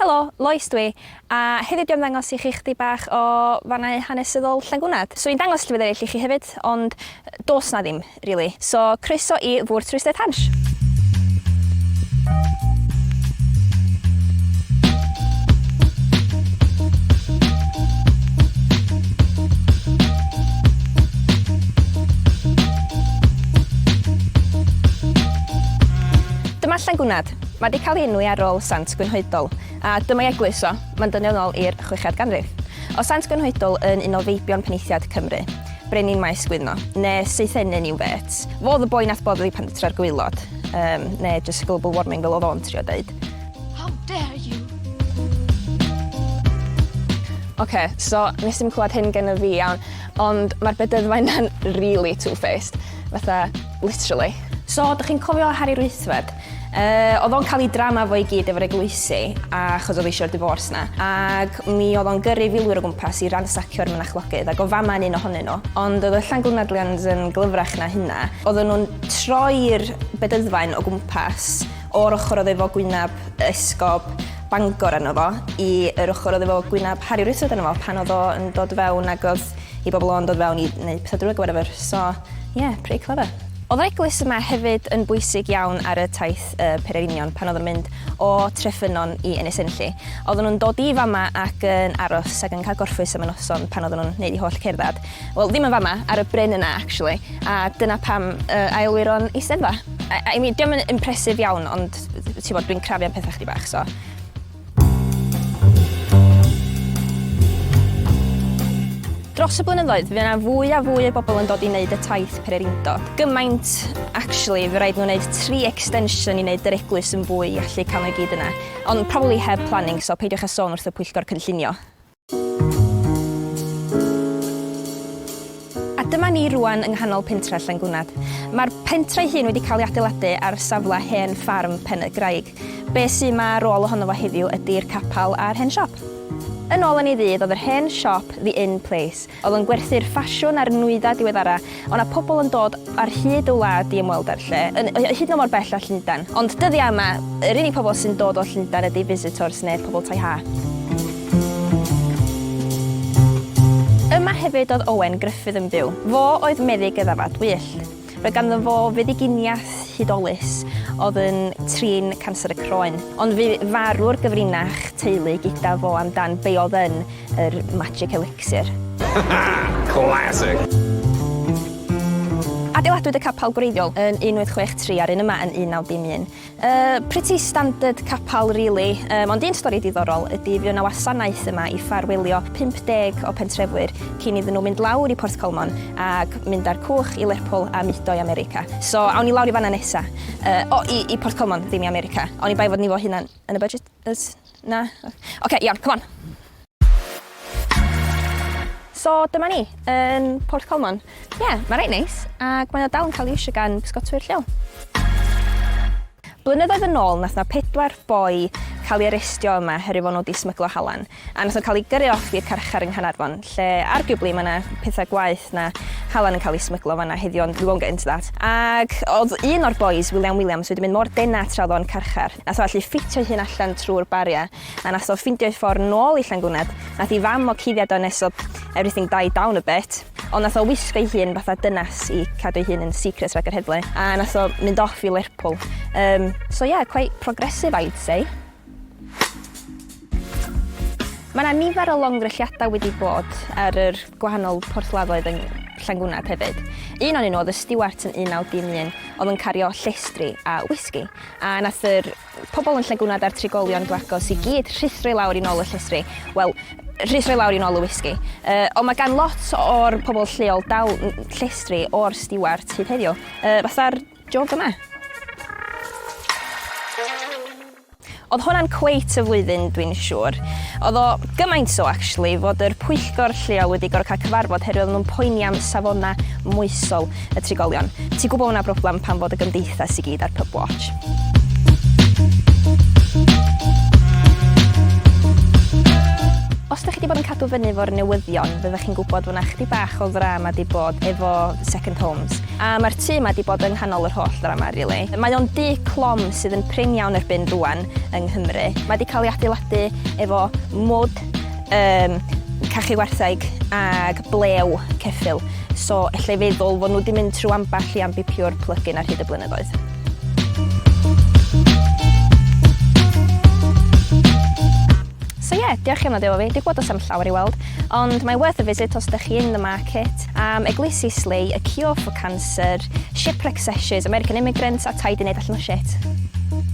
Helo, Lois dwi, a heddiw dwi am ddangos i chi chdi bach o fannau hanesyddol Llangwnad. Swn i'n dangos llefydd eraill i chi hefyd, ond does na ddim, rili. So, croeso i Fwrdd Twristiaeth Hansh! Dyma Llangwnad. Mae 'di cael ei enwi ar ôl Sant Gwynhoedol, a dyma'i eglwys o, mae'n dynnu yn ôl i'r chweched ganrif. Oedd Sant Gwynhoedol yn un o feibion penaethiaid Cymru, brenin Maes Gwyddno, neu Seithenyn i'w fêt. Fo oedd y boi nath boddi pan tra'r gwaelod, um, neu just global warming fel oedd o'n trio deud. How dare you! Oce, so nes i'm clywed hyn gen y fi iawn, ond mae'r bedyddfa yna'n really two-faced. Fatha, literally. So, dych chi'n cofio Harri'r Wythfed? Uh, oedd o'n cael ei drama fo i gyd efo'r eglwysi, achos oedd eisiau'r divorce na. Ac mi oedd o'n gyrru filwyr o gwmpas i ransacio'r mynachlogydd, ac o fama yn un ohonyn nhw. Ond oedd y Llangwnadlians yn glyfrach na hynna. Oedden nhw'n troi'r bedyddfaen o gwmpas o'r ochr oedd efo gwynab esgob Bangor arno fo i yr ochr oedd efo gwynab Harry Richard arno fo pan oedd o yn dod fewn ac oedd i bobl o'n dod fewn i wneud pethau drwg or whatever. So, yeah, pretty clever. Oedd yr eglwys yma hefyd yn bwysig iawn ar y taith y pererinion pan oedden nhw'n mynd o Treffynnon i Ynys Enlli. Oedden nhw'n dod i fama ac yn aros ac yn cael gorffwys am y noson pan oedden nhw'n neud eu holl cerdded. Wel, ddim yn fama, ar y bryn yna actually, a dyna pam uh, aelwir o'n eisteddfa. I, I mean, diolch yn impressive iawn, ond ti'n bod, dwi'n crafu am pethau chdi bach, so Dros y blynyddoedd, fe yna fwy a fwy o bobl yn dod i wneud y taith pererindod. Gymaint, actually, fe raid nhw wneud tri extension i wneud yr eglwys yn fwy i allu cael nhw i gyd yna. Ond probably heb planning, so peidiwch â sôn wrth y pwyllgor cynllunio. A dyma ni rwan yng nghanol pentre Llangwnad. Mae'r pentre ei hun wedi cael ei adeiladu ar safle hen ffarm Pen y Graig. Be sy 'ma ar ôl ohono fo heddiw ydi'r capel a'r hen siop. Yn ôl yn ei ddydd oedd yr hen siop the in place. Oedd o'n gwerthu'r ffasiwn a'r nwyddau diweddara. O' 'na pobl yn dod ar hyd y wlad i ymweld â'r lle, yn hyd yn oed mor bell â Llundain. Ond dyddiau yma, yr unig pobl sy'n dod o Llundain ydy visitors neu pobl tai ha. Yma hefyd oedd Owen Gruffydd yn byw. Fo oedd meddyg y ddafad wyllt. Roedd ganddo fo feddyginiaeth hudolus oedd yn trin canser y croen. Ond fu farw'r gyfrinach teulu gyda fo amdan be oedd yn yr magic elixir. Classic! Adeiladwyd y capel gwreiddiol yn 1863 a'r un yma yn 1901. Uh, pretty standard capel really, um, ond un stori diddorol ydy fuo 'na wasanaeth yma i ffarwelio 50 o pentrefwyr cyn iddyn nhw mynd lawr i Porthcolmon ac mynd ar cwch i Lerpwl a mudo i America. So awn ni lawr i fanna nesa. Uh, o, i, i Porthcolmon, ddim i America. Oni bai fod ni fo hynna'n yn y budget. Ys, na? Oce, okay, iawn, come on. So dyma ni, yn Port Colmon. Ie, yeah, mae'n reit neis, ac mae o dal yn cael ei iwsio gan bysgotwyr lleol. Blynyddoedd yn ôl, nath na pedwar boi cael ei arestio yma herwydd fod nhw wedi smyglo halan. A nath nhw cael ei gyrru off i'r carchar yng Nghanarfon, lle arguably mae yna pethau gwaeth na halan yn cael ei smyglo fanna heddiw, ond we won't get into that. Ac oedd un o'r boys, William Williams, wedi mynd mor dena tra oedd o'n carchar. Nath o allu ffitio'i hun allan trwy'r bariau, a nath o ffindio'i ffordd nôl i Llangwnad. Nath i fam o cuddiad o nes oedd everything died down a bit, ond nath o wisgo'i hun fatha dynas i cadw'i hun yn secret rhag yr heddlu, a nath o mynd off i Lerpwl. Um, so yeah, quite progressive I'd say. Mae yna nifer o longddrylliadau wedi bod ar yr gwahanol porthladdoedd yng Llangwnad hefyd. Un o'n nhw oedd y Stuart yn 1911, oedd yn cario llestri a whisky. A nath yr pobl yn Llangwnad a'r trigolion gwagos i gyd rhuthro i lawr i nôl y llestri. Wel, rhuthro i lawr i nôl y whisky. Uh, ond mae gan lot o'r pobl lleol dal llestri o'r Stuart hyd heddiw. Uh, fatha'r jog yma. Oedd hwnna'n cweit y flwyddyn dwi'n siŵr. Oedd o gymaint so actually fod yr pwyllgor lleol wedi gorfod cael cyfarfod herwydd oedden nhw'n poeni am safonau moesol y trigolion. Ti'n gwybod hwnna broblem pan fod y gymdeithas i gyd ar pub watch. Os da chi wedi bod bod yn cadw fyny efo'r newyddion, fyddech chi'n gwybod fod 'na chydig bach o ddrama 'di bod efo second homes. A mae'r tŷ 'ma 'di bod yng nghanol yr holl ddrama, rili. Mae o'n dŷ clom sydd yn prin iawn erbyn rŵan yng Nghymru. Mae 'di cael ei adeiladu efo mwd, yym, cachu gwartheg ag blew ceffyl. So ella i feddwl fod nhw 'di mynd trwy ambell i Ambi Pur plug-in ar hyd y blynyddoedd. So ie, yeah, diolch am ddod efo fi. Dwi'n gwybod does 'am llawer i weld, ond mae'n worth a visit os ydych chi in the market. Am Eglwysi Slei, a cure for cancer, shipwreck sessions, American immigrants a tai 'di wneud allan o shit.